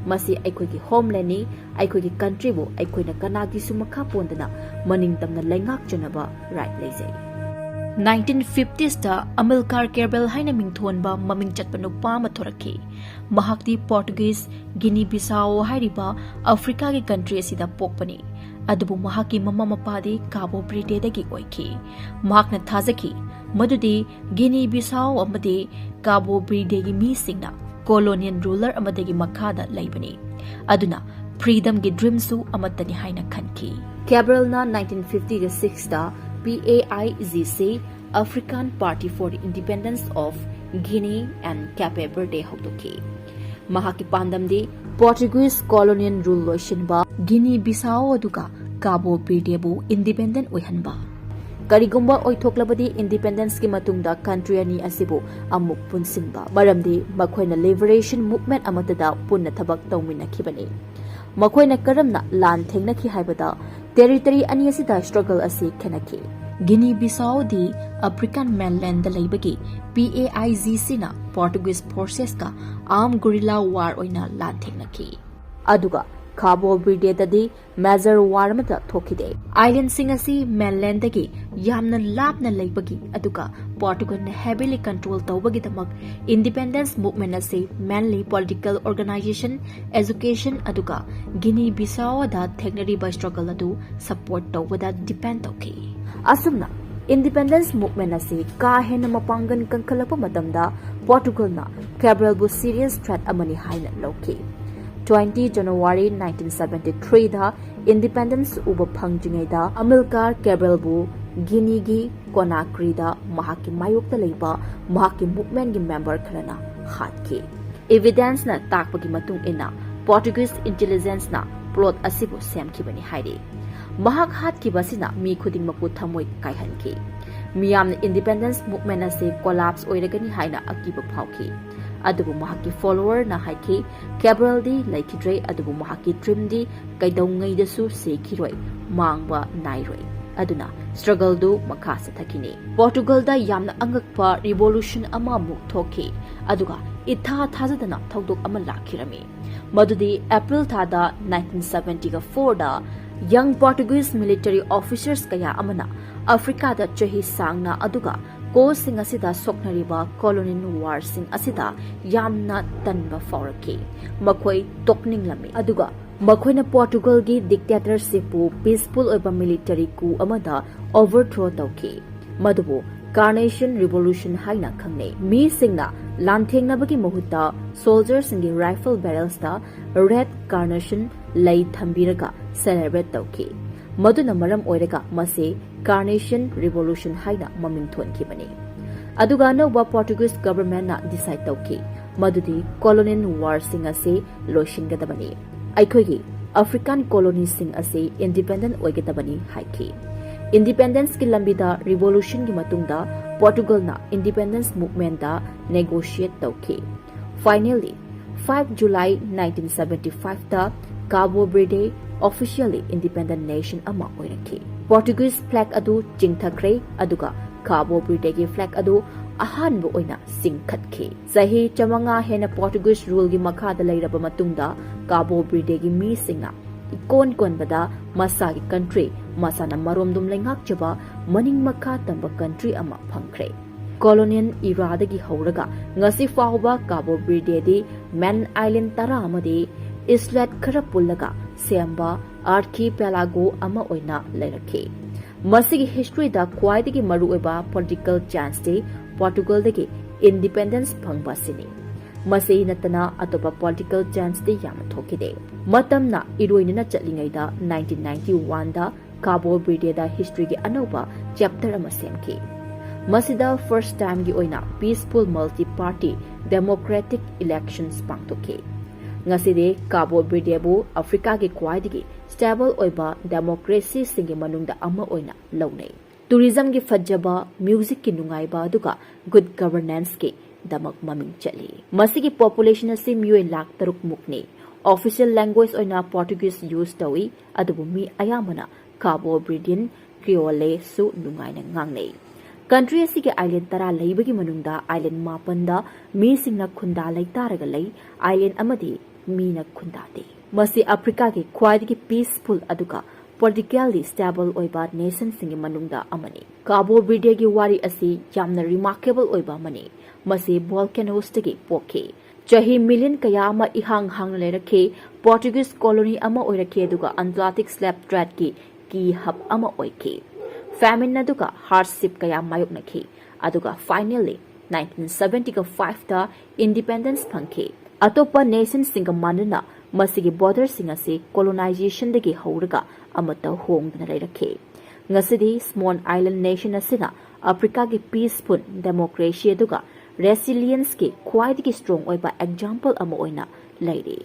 "ꯃꯁꯤ ꯑꯩꯈꯣꯏꯒꯤ homelandꯅꯤ, ꯑꯩꯈꯣꯏꯒꯤ countryꯕꯨ ꯑꯩꯈꯣꯏꯅ ꯀꯅꯥꯒꯤꯁꯨ ꯃꯈꯥ ꯄꯣꯟꯗꯅ ꯃꯅꯤꯡ ꯇꯝꯅ ꯂꯩꯉꯥꯛꯆꯅꯕ right ꯂꯩꯖꯩ"꯫ ꯅꯥꯏꯟꯇꯤꯟ ꯐꯤꯐꯇꯤꯁꯇ ꯑꯃꯤꯜꯀꯥꯔ ꯀꯦꯕ꯭ꯔꯦꯜ ꯍꯥꯏꯅ ꯃꯤꯡꯊꯣꯟꯕ ꯃꯃꯤꯡ ꯆꯠꯄ ꯅꯨꯄꯥ ꯑꯃ ꯊꯣꯔꯛꯈꯤ꯫ ꯃꯍꯥꯛꯇꯤ ꯄꯣꯔꯇꯨꯒꯤꯖ ꯒꯤꯅꯤ ꯕꯤꯁꯥꯎ ꯍꯥꯏꯔꯤꯕ ꯑꯐ꯭ꯔꯤꯀꯥꯒꯤ ꯀꯟꯇ꯭ꯔꯤ ꯑꯁꯤꯗ ꯄꯣꯛꯄꯅꯤ꯫ ꯑꯗꯨꯕꯨ ꯃꯍꯥꯛꯀꯤ ꯃꯃꯥ ꯃꯄꯥꯗꯤ ꯀꯥꯕꯣ ꯕ꯭ꯔꯤꯗꯦꯗꯒꯤ ꯑꯣꯏꯈꯤ꯫ ꯃꯍꯥꯛꯅ ꯊꯥꯖꯈꯤ ꯃꯗꯨꯗꯤ ꯒꯤꯅꯤ ꯕꯤꯁꯥꯎ ꯑꯃꯗꯤ ꯀꯥꯕꯣ ꯕ꯭ꯔꯤꯗꯦꯒꯤ ꯃꯤꯁꯤꯡꯅ ꯀꯣꯂꯣꯅꯤꯌꯦꯜ ꯔꯨꯂꯔ ꯑꯃꯗꯒꯤ ꯃꯈꯥꯗ ꯂꯩꯕꯅꯤ꯫ ꯑꯗꯨꯅ ꯐ꯭ꯔꯤꯗꯝꯒꯤ ꯗ꯭ꯔꯤꯝꯁꯨ ꯑꯃꯠꯇꯅꯤ ꯍꯥꯏꯅ ꯈꯟꯈꯤ꯫ ꯀꯦꯕ꯭ꯔꯦꯜꯅ ꯅꯥꯏꯟꯇꯤꯟ ꯐꯤꯐꯇꯤꯒ ꯁꯤꯛꯁꯇ P A I G C, African Party for the Independence of Guinea and Cape Verde ꯍꯧꯗꯣꯛꯈꯤ꯫ ꯃꯍꯥꯛꯀꯤ ꯄꯥꯟꯗꯝꯗꯤ ꯄꯣꯔꯇꯨꯒꯤꯖ ꯀꯣꯂꯣꯅꯤꯌꯦꯜ ꯔꯨꯜ ꯂꯣꯏꯁꯤꯟꯕ ꯒꯤꯅꯤ ꯕꯤꯁꯥꯎ ꯑꯗꯨꯒ ꯀꯥꯕꯣ ꯕ꯭ꯔꯤꯗꯦꯕꯨ ꯏꯟꯗꯤꯄꯦꯟꯗꯦꯟ ꯑꯣꯏꯍꯟꯕ꯫ ꯀꯔꯤꯒꯨꯝꯕ ꯑꯣꯏꯊꯣꯛꯂꯕꯗꯤ ꯏꯟꯗꯤꯄꯦꯟꯗꯦꯟꯁꯀꯤ ꯃꯇꯨꯡꯗ ꯀꯟꯇ꯭ꯔꯤ ꯑꯅꯤ ꯑꯁꯤꯕꯨ ꯑꯃꯨꯛ ꯄꯨꯟꯁꯤꯟꯕ, ꯃꯔꯝꯗꯤ ꯃꯈꯣꯏꯅ ꯂꯤꯕꯔꯦꯁꯟ ꯃꯨꯚꯃꯦꯟꯠ ꯑꯃꯠꯇꯗ ꯄꯨꯟꯅ ꯊꯕꯛ ꯇꯧꯃꯤꯟꯅꯈꯤꯕꯅꯤ꯫ ꯃꯈꯣꯏꯅ ꯀꯔꯝꯅ ꯂꯥꯟ ꯊꯦꯡꯅꯈꯤ ꯍꯥꯏꯕꯗ ꯇꯦꯔꯤꯇꯣꯔꯤ ꯑꯅꯤ ꯑꯁꯤꯗ ꯁ꯭ꯇ꯭ꯔꯒꯜ ꯑꯁꯤ ꯈꯦꯠꯅꯈꯤ꯫ ꯒꯤꯅꯤ ꯕꯤꯁꯥꯎꯗꯤ ꯑꯐ꯭ꯔꯤꯀꯥꯟ ꯃꯦꯟꯂꯦꯟꯗ ꯂꯩꯕꯒꯤ P A I G Cꯅ ꯄꯣꯔꯇꯨꯒꯤꯖ ꯐꯣꯔꯁꯦꯁꯀ ꯑꯥꯔꯝ ꯒꯨꯔꯤꯂꯥ ꯋꯥꯔ ꯑꯣꯏꯅ ꯂꯥꯟꯊꯦꯡꯅꯈꯤ꯫ ꯑꯗꯨꯒ ꯈꯥꯕꯣ ꯕ꯭ꯔꯤꯗꯦꯗꯗꯤ ꯃꯦꯖꯔ ꯋꯥꯔ ꯑꯃꯠꯇ ꯊꯣꯛꯈꯤꯗꯦ꯫ ꯑꯥꯏꯂꯦꯟꯁꯤꯡ ꯑꯁꯤ ꯃꯦꯟꯂꯦꯟꯗꯒꯤ ꯌꯥꯝꯅ ꯂꯥꯞꯅ ꯂꯩꯕꯒꯤ ꯑꯗꯨꯒ ꯄꯣꯔꯇꯨꯒꯜꯅ ꯍꯦꯚꯤꯂꯤ ꯀꯟꯇ꯭ꯔꯣꯜ ꯇꯧꯕꯒꯤꯗꯃꯛ ꯏꯟꯗꯤꯄꯦꯟꯗꯦꯟꯁ ꯃꯨꯚꯃꯦꯟꯠ ꯑꯁꯤ ꯃꯦꯟꯂꯤ ꯄꯣꯂꯤꯇꯤꯀꯦꯜ ꯑꯣꯔꯒꯅꯥꯏꯖꯦꯁꯟ, ꯑꯦꯖꯨꯀꯦꯁꯟ ꯑꯗꯨꯒ ꯒꯤꯅꯤ ꯕꯤꯁꯥꯎꯗ ꯊꯦꯡꯅꯔꯤꯕ ꯁ꯭ꯇ꯭ꯔꯒꯜ ꯑꯗꯨ ꯁꯄꯣꯔꯠ ꯇꯧꯕꯗ ꯗꯤꯄꯦꯟꯗ ꯇꯧꯈꯤ꯫ ꯑꯁꯨꯝꯅ ꯏꯟꯗꯤꯄꯦꯟꯗꯦꯟꯁ ꯃꯨꯚꯃꯦꯟꯠ ꯑꯁꯤ ꯀꯥ ꯍꯦꯟꯅ ꯃꯄꯥꯡꯒꯜ ꯀꯟꯈꯠꯂꯛꯄ ꯃꯇꯝꯗ ꯄꯣꯔꯇꯨꯒꯜꯅ ꯀꯦꯕ꯭ꯔꯦꯜꯕꯨ ꯁꯤꯔꯤꯌꯁ ꯊ꯭ꯔꯦꯠ ꯑꯃꯅꯤ ꯍꯥꯏꯅ ꯂꯧꯈꯤ꯫ Twenty January nineteen seventy-threeꯗ ꯏꯟꯗꯤꯄꯦꯟꯗꯦꯟꯁ ꯎꯕ ꯐꯪꯗ꯭ꯔꯤꯉꯩꯗ ꯑꯃꯤꯜꯀꯥꯔ ꯀꯦꯕ꯭ꯔꯦꯜꯕꯨ ꯒꯤꯅꯤꯒꯤ ꯀꯣꯅꯥꯀ꯭ꯔꯤꯗ ꯃꯍꯥꯛꯀꯤ ꯃꯥꯌꯣꯛꯇ ꯂꯩꯕ ꯃꯍꯥꯛꯀꯤ ꯃꯨꯚꯃꯦꯟꯠꯀꯤ ꯃꯦꯝꯕꯔ ꯈꯔꯅ ꯍꯥꯠꯈꯤ꯫ ꯏꯚꯤꯗꯦꯟꯁꯅ ꯇꯥꯛꯄꯒꯤ ꯃꯇꯨꯡ ꯏꯟꯅ ꯄꯣꯔꯇꯨꯒꯤꯖ ꯏꯟꯇꯦꯂꯤꯖꯦꯟꯁꯅ ꯄ꯭ꯂꯣꯠ ꯑꯁꯤꯕꯨ ꯁꯦꯝꯈꯤꯕꯅꯤ ꯍꯥꯏꯔꯤ꯫ ꯃꯍꯥꯛ ꯍꯥꯠꯈꯤꯕ ꯑꯁꯤꯅ ꯃꯤ ꯈꯨꯗꯤꯡꯃꯛꯄꯨ ꯊꯃꯣꯏ ꯀꯥꯏꯍꯟꯈꯤ꯫ ꯃꯤꯌꯥꯝꯅ ꯏꯟꯗꯤꯄꯦꯟꯗꯦꯟꯁ ꯃꯨꯚꯃꯦꯟꯠ ꯑꯁꯤ ꯀꯣꯂꯥꯞꯁ ꯑꯣꯏꯔꯒꯅꯤ ꯍꯥꯏꯅ ꯑꯀꯤꯕ ꯐꯥꯎꯈꯤ꯫ ꯑꯗꯨꯕꯨ ꯃꯍꯥꯛꯀꯤ ꯐꯣꯂꯣꯋꯔꯅ ꯍꯥꯏꯈꯤ, ꯀꯦꯕ꯭ꯔꯦꯜꯗꯤ ꯂꯩꯈꯤꯗ꯭ꯔꯦ, ꯑꯗꯨꯕꯨ ꯃꯍꯥꯛꯀꯤ ꯗ꯭ꯔꯤꯝꯗꯤ ꯀꯩꯗꯧꯉꯩꯗꯁꯨ ꯁꯤꯈꯤꯔꯣꯏ, ꯃꯥꯡꯕ ꯅꯥꯏꯔꯣꯏ꯫ ꯑꯗꯨꯅ ꯁ꯭ꯇ꯭ꯔꯒꯜꯗꯨ ꯃꯈꯥ ꯆꯠꯊꯈꯤꯅꯤ꯫ ꯄꯣꯔꯇꯨꯒꯜꯗ ꯌꯥꯝꯅ ꯑꯉꯛꯄ ꯔꯤꯚꯣꯂꯨꯁꯟ ꯑꯃꯃꯨꯛ ꯊꯣꯛꯈꯤ, ꯑꯗꯨꯒ ꯏꯊꯥ ꯊꯥꯖꯗꯅ ꯊꯧꯗꯣꯛ ꯑꯃ ꯂꯥꯛꯈꯤꯔꯝꯃꯤ꯫ ꯃꯗꯨꯗꯤ ꯑꯦꯄ꯭ꯔꯤꯜ ꯊꯥꯗ nineteen seventy-fourꯗ Young Portuguese military officers ꯀꯌꯥ ꯑꯃꯅ ꯑꯐ꯭ꯔꯤꯀꯥꯗ ꯆꯍꯤ ꯁꯥꯡꯅ ꯑꯗꯨꯒ ꯀꯣꯁꯁꯤꯡ ꯑꯁꯤꯗ ꯁꯣꯛꯅꯔꯤꯕ colonial warꯁꯤꯡ ꯑꯁꯤꯗ ꯌꯥꯝꯅ ꯇꯟꯕ ꯐꯥꯎꯔꯛꯈꯤ꯫ ꯃꯈꯣꯏ ꯇꯣꯛꯅꯤꯡꯂꯝꯃꯤ, ꯑꯗꯨꯒ ꯃꯈꯣꯏꯅ ꯄꯣꯔꯇꯨꯒꯜꯒꯤ dictatorshipꯄꯨ peaceful ꯑꯣꯏꯕ military coup ꯑꯃꯗ overthrow ꯇꯧꯈꯤ, ꯃꯗꯨꯕꯨ Carnation Revolution ꯍꯥꯏꯅ ꯈꯪꯅꯩ꯫ ꯃꯤꯁꯤꯡꯅ ꯂꯥꯟꯊꯦꯡꯅꯕꯒꯤ ꯃꯍꯨꯠꯇ soldierꯁꯤꯡꯒꯤ rifle barrelsꯇ red carnation ꯂꯩ ꯊꯝꯕꯤꯔꯒ celebrate ꯇꯧꯈꯤ, ꯃꯗꯨꯅ ꯃꯔꯝ ꯑꯣꯏꯔꯒ ꯃꯁꯤ Carnation Revolution ꯍꯥꯏꯅ ꯃꯃꯤꯡ ꯊꯣꯟꯈꯤꯕꯅꯤ꯫ ꯑꯗꯨꯒ ꯑꯅꯧꯕ Portuguese governmentꯅ decide ꯇꯧꯈꯤ ꯃꯗꯨꯗꯤ colonial warꯁꯤꯡ ꯑꯁꯤ ꯂꯣꯏꯁꯤꯟꯒꯗꯕꯅꯤ, ꯑꯩꯈꯣꯏꯒꯤ African colonyꯁꯤꯡ ꯑꯁꯤ independent ꯑꯣꯏꯒꯗꯕꯅꯤ ꯍꯥꯏꯈꯤ꯫ Independenceꯀꯤ ꯂꯝꯕꯤꯗ revolutionꯒꯤ ꯃꯇꯨꯡꯗ ꯄꯣꯔꯇꯨꯒꯜꯅ independence movementꯇ negotiate ꯇꯧꯈꯤ꯫ Finally, five July nineteen seventy fiveꯇ Cabo Verde officially independent nation ꯑꯃ ꯑꯣꯏꯔꯛꯈꯤ꯫ Portuguese flag ꯑꯗꯨ ꯆꯤꯡꯊꯈ꯭ꯔꯦ, ꯑꯗꯨꯒ Cabo Verdeꯒꯤ flag ꯑꯗꯨ ꯑꯍꯥꯟꯕ ꯑꯣꯏꯅ ꯆꯤꯡꯈꯠꯈꯤ꯫ ꯆꯍꯤ ꯆꯥꯃꯉꯥ ꯍꯦꯟꯅ Portuguese ruleꯒꯤ ꯃꯈꯥꯗ ꯂꯩꯔꯕ ꯃꯇꯨꯡꯗ, Cabo Verdeꯒꯤ ꯃꯤꯁꯤꯡꯅ ꯏꯀꯣꯟ ꯀꯣꯟꯕꯗ ꯃꯁꯥꯒꯤ country, ꯃꯁꯥꯅ ꯃꯔꯣꯝꯗꯣꯝ ꯂꯩꯉꯥꯛꯆꯕ, ꯃꯅꯤꯡ ꯃꯈꯥ ꯇꯝꯕ country ꯑꯃ ꯐꯪꯈ꯭ꯔꯦ꯫ Colonial eraꯗꯒꯤ ꯍꯧꯔꯒ ꯉꯁꯤ ꯐꯥꯎꯕ Cabo Verdeꯗꯤ main island ꯇꯔꯥ ꯑꯃꯗꯤ islet ꯈꯔ ꯄꯨꯜꯂꯒ ꯁꯦꯝꯕ archipelago ꯑꯃ ꯑꯣꯏꯅ ꯂꯩꯔꯛꯈꯤ꯫ ꯃꯁꯤꯒꯤ historyꯗ ꯈ꯭ꯋꯥꯏꯗꯒꯤ ꯃꯔꯨꯑꯣꯏꯕ political changeꯇꯤ ꯄꯣꯔꯇꯨꯒꯜꯗꯒꯤ independence ꯐꯪꯕ ꯑꯁꯤꯅꯤ꯫ ꯃꯁꯤ ꯅꯠꯇꯅ ꯑꯇꯣꯞꯄ political changeꯇꯤ ꯌꯥꯝꯅ ꯊꯣꯛꯈꯤꯗꯦ꯫ ꯃꯇꯝꯅ ꯏꯔꯣꯏꯅꯅ ꯆꯠꯂꯤꯉꯩꯗ nineteen ninety oneꯗ Cabo Verdeꯗ historyꯒꯤ ꯑꯅꯧꯕ chapter ꯑꯃ ꯁꯦꯝꯈꯤ꯫ ꯃꯁꯤꯗ first timeꯒꯤ ꯑꯣꯏꯅ peaceful multi-party democratic elections ꯄꯥꯡꯊꯣꯛꯈꯤ꯫ ꯉꯁꯤꯗꯤ Cabo Verdeꯕꯨ ꯑꯐ꯭ꯔꯤꯀꯥꯒꯤ ꯈ꯭ꯋꯥꯏꯗꯒꯤ stable ꯑꯣꯏꯕ democracyꯁꯤꯡꯒꯤ ꯃꯅꯨꯡꯗ ꯑꯃ ꯑꯣꯏꯅ ꯂꯧꯅꯩ꯫ Tourismꯒꯤ ꯐꯖꯕ, musicꯀꯤ ꯅꯨꯡꯉꯥꯏꯕ, ꯑꯗꯨꯒ good governanceꯀꯤ ꯗꯃꯛ ꯃꯃꯤꯡ ꯆꯠꯂꯤ꯫ ꯃꯁꯤꯒꯤ population ꯑꯁꯤ ꯃꯤꯑꯣꯏ ꯂꯥꯈ ꯇꯔꯨꯛ ꯃꯨꯛꯅꯤ꯫ Official language ꯑꯣꯏꯅ Portuguese use ꯇꯧꯏ, ꯑꯗꯨꯕꯨ ꯃꯤ ꯑꯌꯥꯝꯕꯅ Cabo Verdean Creoleꯁꯨ ꯅꯨꯡꯉꯥꯏꯅ ꯉꯥꯡꯅꯩ꯫ Country ꯑꯁꯤꯒꯤ island ꯇꯔꯥ ꯂꯩꯕꯒꯤ ꯃꯅꯨꯡꯗ island ꯃꯥꯄꯟꯗ ꯃꯤꯁꯤꯡꯅ ꯈꯨꯟꯗꯥ ꯂꯩꯇꯥꯔꯒ ꯂꯩ, island ꯑꯃꯗꯤ ꯃꯤꯅ ꯈꯨꯟꯗꯥꯗꯦ꯫ ꯃꯁꯤ ꯑꯐ꯭ꯔꯤꯀꯥꯒꯤ ꯈ꯭ꯋꯥꯏꯗꯒꯤ peaceful ꯑꯗꯨꯒ politically stable ꯑꯣꯏꯕ nationꯁꯤꯡꯒꯤ ꯃꯅꯨꯡꯗ ꯑꯃꯅꯤ꯫ ꯀꯥꯕꯣ ꯕꯤꯔꯗꯦꯒꯤ ꯋꯥꯔꯤ ꯑꯁꯤ ꯌꯥꯝꯅ remarkable ꯑꯣꯏꯕ ꯑꯃꯅꯤ꯫ ꯃꯁꯤ volcanosꯇꯒꯤ ꯄꯣꯛꯈꯤ꯫ ꯆꯍꯤ million ꯀꯌꯥ ꯑꯃ ꯏꯍꯥꯡ ꯍꯥꯡꯅ ꯂꯩꯔꯛꯈꯤ꯫ Portuguese colony ꯑꯃ ꯑꯣꯏꯔꯛꯈꯤ ꯑꯗꯨꯒ Atlantic slave tradeꯀꯤ key hub ꯑꯃ ꯑꯣꯏꯈꯤ꯫ Famine ꯑꯗꯨꯒ hardship ꯀꯌꯥ ꯃꯥꯌꯣꯛꯅꯈꯤ꯫ ꯑꯗꯨꯒ finally nineteen seventy fiveꯇ independence ꯐꯪꯈꯤ꯫ ꯑꯇꯣꯞꯄ nationꯁꯤꯡꯒ ꯃꯥꯟꯅꯅ ꯃꯁꯤꯒꯤ borderꯁꯤꯡ ꯑꯁꯤ colonizationꯗꯒꯤ ꯍꯧꯔꯒ ꯑꯃꯠꯇ ꯍꯣꯡꯗꯅ ꯂꯩꯔꯛꯈꯤ꯫ ꯉꯁꯤꯗꯤ small island nation ꯑꯁꯤꯅ ꯑꯐ꯭ꯔꯤꯀꯥꯒꯤ peaceful democracy ꯑꯗꯨꯒ resilienceꯀꯤ ꯈ꯭ꯋꯥꯏꯗꯒꯤ strong ꯑꯣꯏꯕ example ꯑꯃ ꯑꯣꯏꯅ ꯂꯩꯔꯤ꯫